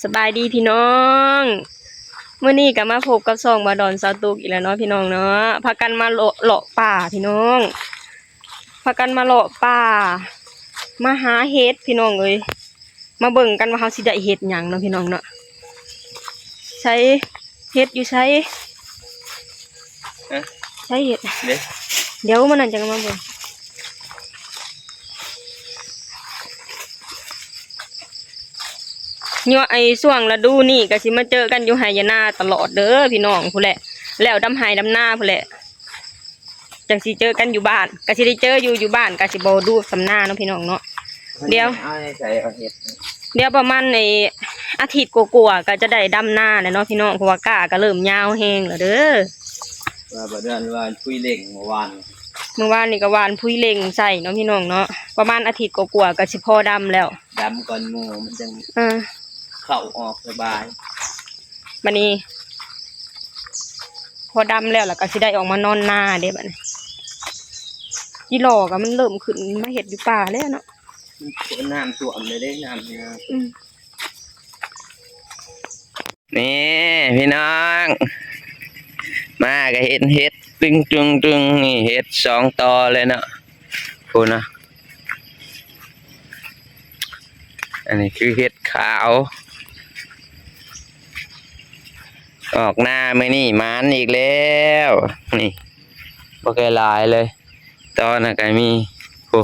ສະບາຍດີພີ່ນ້ອງ ມື້ນີ້ກໍມາພົບກັບຊ່ອງບ່າວດອນຊາວຕຸກອີກແລ້ວເນາະພີ່ນ້ອງເນາະ. ພາກັນມາເລາະ ເລາະປ່າພີ່ນ້ອງ ພາກັນມາເລາະປ່າ ມາຫາເຫັດພີ່ນ້ອງເອີຍ. ມາເບິ່ງກັນວ່າເຮົາຊິໄດ້ເຫັດຫຍັງເນາະພີ່ນ້ອງເນາະ. ໃສ ເຫັດຢູ່ໃສ? ຮະ? ໃສເຫັດ? ເດ້ ດຽວມື້ນັ້ນຈັ່ງມາເບິ່ງ. ຍ້ອນໄອ້ຊ່ວງລະດູນີ້ກໍຊິມາເຈີກັນຢູ່ໄຮ່ຢູ່ນາຕະຫຼອດເດີພີ່ນ້ອງ ພຸ້ນແຫຼະ ແລ້ວດຳໄຮ່ດຳນາພຸ້ນແຫຼະ ຈັ່ງຊິເຈີກັນຢູ່ບ້ານ ກໍຊິໄດ້ເຈີຢູ່ ຢູ່ບ້ານກໍຊິບໍ່ດຸສ່ຳນາເນາະພີ່ນ້ອງເນາະ. ດຽວ ເອົາໃສ່ເອົາເຫັດ ດຽວປະມານໄອ້ອາທິດກວ່າໆ ກໍຈະໄດ້ດຳນາແລ້ວເນາະພີ່ນ້ອງ ເພາະວ່າກ້າກໍເລີ່ມຍາວແຮງແລ້ວເດີ. ວ່າບໍ່ເດືອນວ່າປຸຍເລັ່ງເມື່ອວານ ເມື່ອວານນີ້ກໍຫວ່ານປຸຍເລັ່ງໃສ່ເນາະພີ່ນ້ອງເນາະ ປະມານອາທິດກວ່າໆ ກໍຊິພໍດຳແລ້ວ ດຳກ່ອນໝູ່ມັນຈັ່ງ ເອີ ເຂົ້າອອກສະບາຍ. ບັດນີ້ພໍດຳແລ້ວ ແລ້ວກໍຊິໄດ້ອອກມານອນນາເດ້ບັດນີ້. ຈີຫຼໍກໍມັນເລີ່ມຂຶ້ນມາເຮັດຢູ່ປ່າແລ້ວເນາະ ນ້ຳຖ້ວມເລີຍເດ້ ນ້ຳ ອືມ. ນີ້ພີ່ນ້ອງ ມາກໍເຫັນເຫັດຕຶງໆໆ ນີ້ເຫັດສອງຕໍ່ເລີຍເນາະ ພຸ້ນນະ. ອັນນີ້ຄືເຫັດຂາວ ອອກນາມື້ນີ້ໝານອີກແລ້ວ ນີ້ ບໍ່ໄກຫຼາຍເລີຍ. ຕໍ່ນັ້ນກໍມີ ໂອ້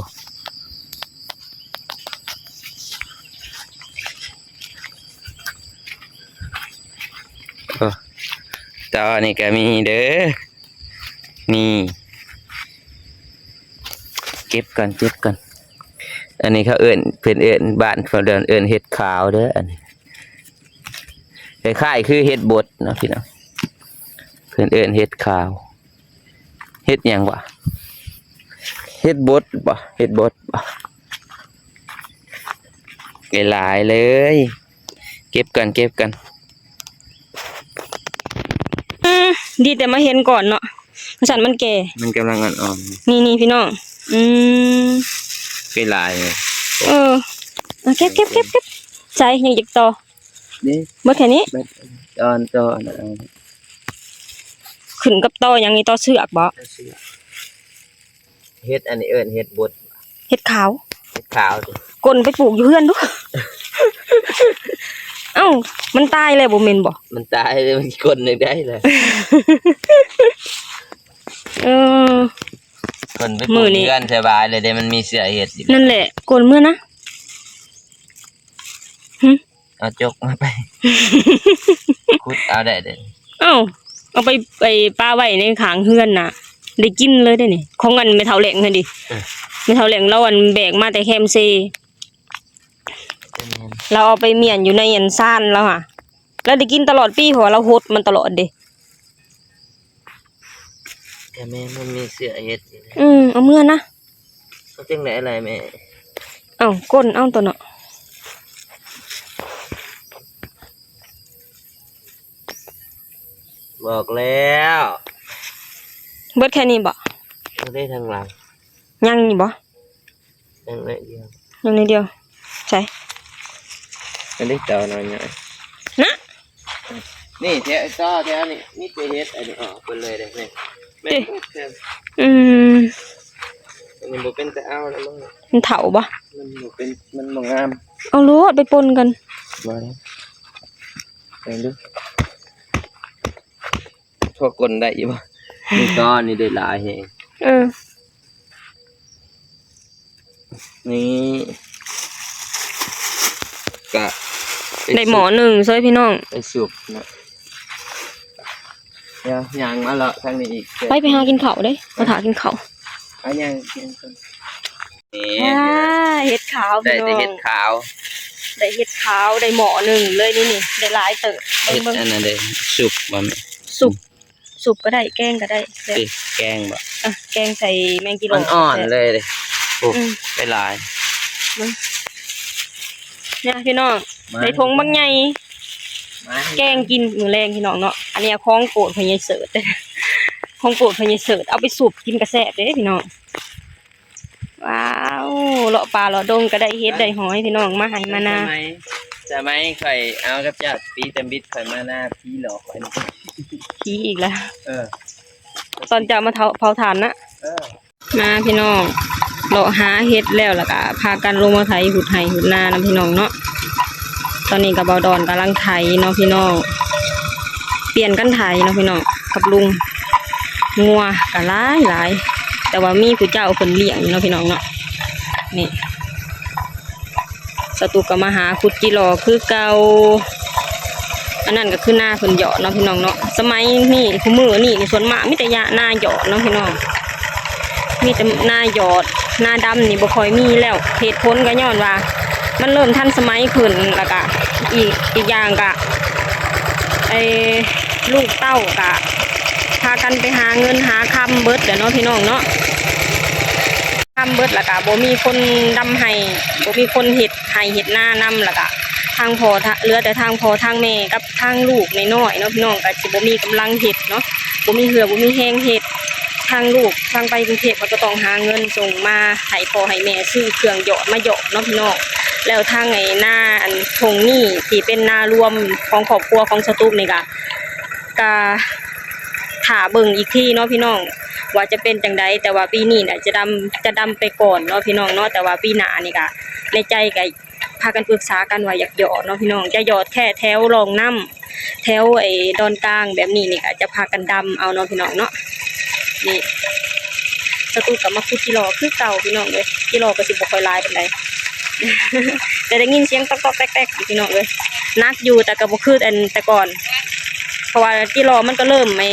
ໂອ້ ຕໍ່ນີ້ກໍມີເດີ ນີ້ ເກັບກ່ອນ ເກັບກ່ອນ. ອັນນີ້ເຂົາເອີ້ນ ເພິ່ນເອີ້ນ ບ້ານເຂົາເອີ້ນເຫັດຂາວເດີ ອັນນີ້ ຄ້າຍໆຄືເຫັດບົດເນາະພີ່ນ້ອງ ເພິ່ນເອີ້ນເຫັດຂາວ. ເຫັດຫຍັງວະ? ເຫັດບົດບໍ? ເຫັດບົດບໍ? ຫຼາຍໆເລີຍ ເກັບກ່ອນ ເກັບກ່ອນ. ອືມ ດີແຕ່ມາເຫັນກ່ອນເນາະ ວ່າຊັ້ນມັນແກ່ ມັນກຳລັງອ່ອນໆ ນີ້ໆ ພີ່ນ້ອງ. ອືມ ຄືຫຼາຍເລີຍ. ເອີ ເອົາເກັບ ເກັບ ເກັບ ເກັບ. ໃສ ຍັງຢາກຕໍ່? ນີ້ ເບິດແຄ່ນີ້ ເບິດ ຕອນຕໍ່ນະ ຂຶ້ນກັບຕໍ່ຫຍັງນີ້ ຕໍ່ເຊືອກບໍ? ຕໍ່ເຊືອກ. ເຫັດອັນນີ້ເອີ້ນເຫັດບົດ ເຫັດຂາວ ເຫັດຂາວຕິ ກົນໄປປູກຢູ່ເຮືອນດູ. ເອົ້າ ມັນຕາຍແລ້ວບໍ່ແມ່ນບໍ? ມັນຕາຍແລ້ວ ມັນກົນຈັ່ງໃດລະ? ເອີ ກົນໄປປູກເຮືອນສະບາຍເລີຍເດ້ ມັນມີເຊື້ອເຫັດຢູ່. ນັ້ນແຫຼະ ກົນເມືອນະ. ຫຶ ເອົາຈົກມາໄປ ຂຸດເອົາໄດ້ເດ້. ເອົ້າ ເອົາໄປ ໄປປະໄວ້ໃນຂ້າງເຮືອນນະ ໄດ້ກິນເລີຍເດ້ນີ້ ຂອງອັນແມ່ເຖົ້າແຫຼງຫັ້ນເດ. ເອີ ແມ່ເຖົ້າແຫຼງລາວອັນແບກມາແຕ່ແຄມເຊ ແມ່ນ ລາວເອົາໄປມ້ຽນຢູ່ໃນອັນຊານລາວຫະ ລາວໄດ້ກິນຕະຫຼອດປີ ເພາະວ່າລາວຫົດມັນຕະຫຼອດເດ້. ກະແມ່ນ ມັນມີເຊື້ອເຫັດຢູ່. ອືມ ເອົາເມືອນະ. ເອົາຈັ່ງໃດລະແມ່? ເອົ້າ ກົ້ນເອົາຕົວເນາະ. ບອກແລ້ວ ເບິດແຄ່ນີ້ບໍ? ບໍ່ໄດ້ທາງຫຼັງ ຍັງຢູ່ບໍ? ຍັງໜ້ອຍດຽວ ຍັງໜ້ອຍດຽວ. ໃສ? ອັນນີ້ຕໍ່ໜ້ອຍໃຫຍ່ນະ. ນີ້ແຖວ ຕໍ່ແຖວນີ້ມີແຕ່ເຫັດ ອັນນີ້ອອກເບິດເລີຍເດ້. ນີ້ ແມ່ນ ອືມ ອັນນີ້ບໍ່ເປັນຕາເອົາແລ້ວ. ມັນເຖົ້າບໍ? ມັນບໍ່ເປັນ ມັນບໍ່ງາມ. ເອົາໂລດໄປປົນກັນ. ບໍ່ ເບິ່ງດູ ພໍກົ້ນໄດ້ຢູ່ບໍ່? ນີ້ກໍນີ້ໄດ້ຫຼາຍແຮງ. ເອີ ນີ້ກະໄດ້ໝໍ້ໜຶ່ງເຊີຍພີ່ນ້ອງ ໄປສຸບເນາະ. ດຽວຍ່າງມາເລາະທາງນີ້ອີກ. ໄປ ໄປຫາກິນເຂົ້າເດ້ ມາຖ້າກິນເຂົ້າ. ໄປຍ່າງກິນກ່ອນ. ນີ້ ອ່າ ເຫັດຂາວ ໄດ້ແຕ່ເຫັດຂາວ ພີ່ນ້ອງ ໄດ້ເຫັດຂາວ ໄດ້ໝໍ້ໜຶ່ງເລີຍນີ້ ນີ້ ໄດ້ຫຼາຍເຕີບ. ເບິ່ງ ເບິ່ງ ອັນນັ້ນເດ້ ສຸບບໍ່ແມ່? ສຸບ ສຸບກໍໄດ້ ແກງກໍໄດ້ແຊບ. ຕິ ແກງບໍ່? ເອີ ແກງໃສ່ແມງກິໂລ ອ່ອນໆເລີຍເດ້. ໂອ້ ອືມ ໄດ້ຫຼາຍ. ເບິ່ງ ນີ້ພີ່ນ້ອງ ມາ ໄດ້ຖົງບັກໃຫຍ່ ມາ ແກງກິນມື້ແລງພີ່ນ້ອງເນາະ. ອັນນີ້ຂອງໂປດພໍ່ໃຫຍ່ເສີດ ຂອງໂປດພໍ່ໃຫຍ່ເສີດ ເອົາໄປສຸບກິນກໍແຊບເດ້ພີ່ນ້ອງ. ວ້າວ ເລາະປ່າເລາະດົງກໍໄດ້ເຫັດໄດ້ຫອຍພີ່ນ້ອງ ມາໄຮ່ມານາ. ສະໄໝຂ້ອຍເອົາກັບເຈົ້າ ປີຕຳບິດຂ້ອຍມານາ ຜີຫຼອກຂ້ອຍນີ້ ຜີອີກແລ້ວ. ເອີ ຕອນເຈົ້າມາເຜົາ ເຜົາຖ່ານນະ. ເອີ ມາພີ່ນ້ອງ ເລາະຫາເຫັດແລ້ວ ແລ້ວກະພາກັນລົງມາໄຖຫຸດໄຮ່ຫຸດນານຳພີ່ນ້ອງເນາະ. ຕອນນີ້ກະບ່າວດອນກຳລັງໄຖເນາະພີ່ນ້ອງ ປ່ຽນກັນໄຖເນາະພີ່ນ້ອງ ກັບລຸງ. ງົວກະຫຼາຍໆ ແຕ່ວ່າມີຜູ້ເຈົ້າເພິ່ນລ້ຽງຢູ່ເນາະພີ່ນ້ອງເນາະ. ນີ້ ສາວຕຸກກໍມາຫາຂຸດຈີ່ຫຼໍ່ຄືເກົ່າ. ອັນນັ້ນກໍຄືນາເພິ່ນຢອດເນາະພີ່ນ້ອງເນາະ. ສະໄໝນີ້ ຄູ່ມື້ນີ້ ສ່ວນມາກມີແຕ່ນາຢອດເນາະພີ່ນ້ອງ ມີແຕ່ນາຢອດ. ນາດຳນີ້ບໍ່ຄ່ອຍມີແລ້ວ ເຫດຜົນກໍຍ້ອນວ່າມັນເລີ່ມທັນສະໄໝຂຶ້ນ ແລ້ວກະອີກ ອີກຢ່າງກະ ເອີ ລູກເຕົ້າກະພາກັນໄປຫາເງິນຫາຄຳເບິດແລ້ວເນາະພີ່ນ້ອງເນາະ. ຄຳເບິດ ແລ້ວກະບໍ່ມີຄົນດຳໄຮ່ ບໍ່ມີຄົນເຮັດໄຮ່ເຮັດນານຳ ແລ້ວກະທາງພໍ່ ເຫຼືອແຕ່ທາງພໍ່ທາງແມ່ກັບທາງລູກນ້ອຍໆເນາະພີ່ນ້ອງ ກະຊິບໍ່ມີກຳລັງເຮັດເນາະ ບໍ່ມີເຫື່ອບໍ່ມີແຮງເຮັດ. ທາງລູກທາງໄປກຸງເທບ ເພິ່ນກໍຕ້ອງຫາເງິນສົ່ງມາໃຫ້ພໍ່ໃຫ້ແມ່ ຊື້ເຄື່ອງຢອດມາຢອດເນາະພີ່ນ້ອງ. ແລ້ວທາງໄອ້ນາອັນທົ່ງນີ້ ທີ່ເປັນນາລວມຂອງຄອບຄົວຂອງສາວຕຸກນີ້ກະ ກະຖ້າເບິ່ງອີກທີເນາະພີ່ນ້ອງ ວ່າຈະເປັນຈັ່ງໃດ. ແຕ່ວ່າປີນີ້ນະຈະດຳ ຈະດຳໄປກ່ອນເນາະພີ່ນ້ອງເນາະ. ແຕ່ວ່າປີໜ້ານີ້ກະ ໃນໃຈກະພາກັນປຶກສາກັນວ່າຢາກຢອດເນາະພີ່ນ້ອງ ຈະຢອດແຄ່ແຖວຮ່ອງນ້ຳ ແຖວໄອ້ດອນກາງແບບນີ້ນີ້ ກະຈະພາກັນດຳເອົາເນາະພີ່ນ້ອງເນາະ. ນີ້ ສາວຕຸກກໍມາຂຸດຈີ່ຫຼໍ່ຄືເກົ່າພີ່ນ້ອງເອີຍ. ຈີ່ຫຼໍ່ກໍຊິບໍ່ຄ່ອຍຫຼາຍປານໃດ ແຕ່ໄດ້ຍິນສຽງຕອກໆແຕກໆຢູ່ພີ່ນ້ອງເອີຍ. ໜັກຢູ່ ແຕ່ກໍບໍ່ຄືອັນແຕ່ກ່ອນ ເພາະວ່າຈີ່ຫຼໍ່ມັນກໍເລີ່ມ ໄອ້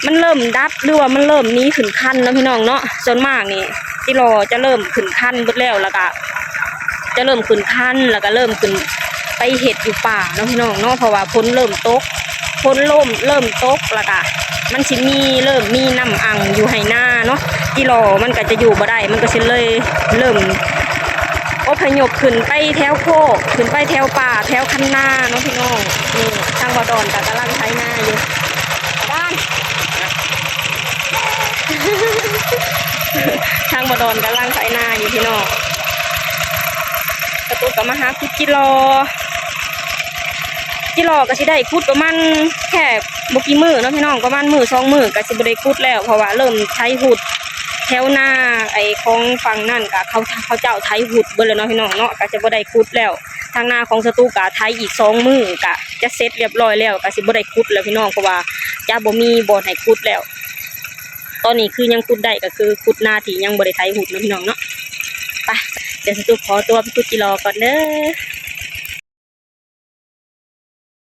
ມັນເລີ່ມດັບ ຫຼືວ່າມັນເລີ່ມໜີຂຶ້ນຄັນເນາະພີ່ນ້ອງເນາະ. ສ່ວນມາກນີ້ຈີ່ຫຼໍ່ຈະເລີ່ມຂຶ້ນຄັນເບິດແລ້ວ ແລ້ວກະຈະເລີ່ມຂຶ້ນຄັນ ແລ້ວກະເລີ່ມຂຶ້ນໄປເຮັດຢູ່ປ່າເນາະພີ່ນ້ອງເນາະ. ເພາະວ່າຝົນເລີ່ມຕົກ ຝົນເລີ່ມ ເລີ່ມຕົກ ແລ້ວກະມັນຊິມີ ເລີ່ມມີນ້ຳອັ່ງຢູ່ໄຮ່ນາເນາະ. ຈີ່ຫຼໍ່ມັນກໍຈະຢູ່ບໍ່ໄດ້ ມັນກໍຊິເລີຍເລີ່ມອົບພະຍົບຂຶ້ນໄປແຖວໂຄກ ຂຶ້ນໄປແຖວປ່າ ແຖວຄັນນາເນາະພີ່ນ້ອງ. ນີ້ ທາງບ່າວດອນກໍກຳລັງໄຖນາຢູ່ ດອນ ທາງບ່າວດອນກຳລັງໄຖນາຢູ່ພີ່ນ້ອງ. ສາວຕຸກກໍມາຫາຂຸດຈີ່ຫຼໍ່ ຈີ່ຫຼໍ່ກໍຊິໄດ້ຂຸດປະມານແຄ່ບໍ່ກີ່ມື້ເນາະພີ່ນ້ອງ ປະມານມື້ສອງມື້ກໍຊິບໍ່ໄດ້ຂຸດແລ້ວ ເພາະວ່າເລີ່ມໄຖຫຸດແຖວນາໄອ້ຂອງຝັ່ງນັ້ນ ກໍເຂົາ ເຂົາເຈົ້າໄຖຫຸດເບິດແລ້ວເນາະພີ່ນ້ອງເນາະ ກໍຈະບໍ່ໄດ້ຂຸດແລ້ວ. ທາງນາຂອງສາວຕຸກກະໄຖອີກສອງມື້ກະຈະເສັດຮຽບຮ້ອຍແລ້ວ ກະຊິບໍ່ໄດ້ຂຸດແລ້ວພີ່ນ້ອງ ເພາະວ່າຈະບໍ່ມີບ່ອນໃຫ້ຂຸດແລ້ວ. ຕອນນີ້ຄືຍັງຂຸດໄດ້ ກະຄືຂຸດນາທີ່ຍັງບໍ່ໄດ້ໄຖຫຸດເນາະພີ່ນ້ອງເນາະ. ໄປ ດຽວສາວຕຸກຂໍຕົວໄປຂຸດຈີ່ຫຼໍ່ກ່ອນເດີ.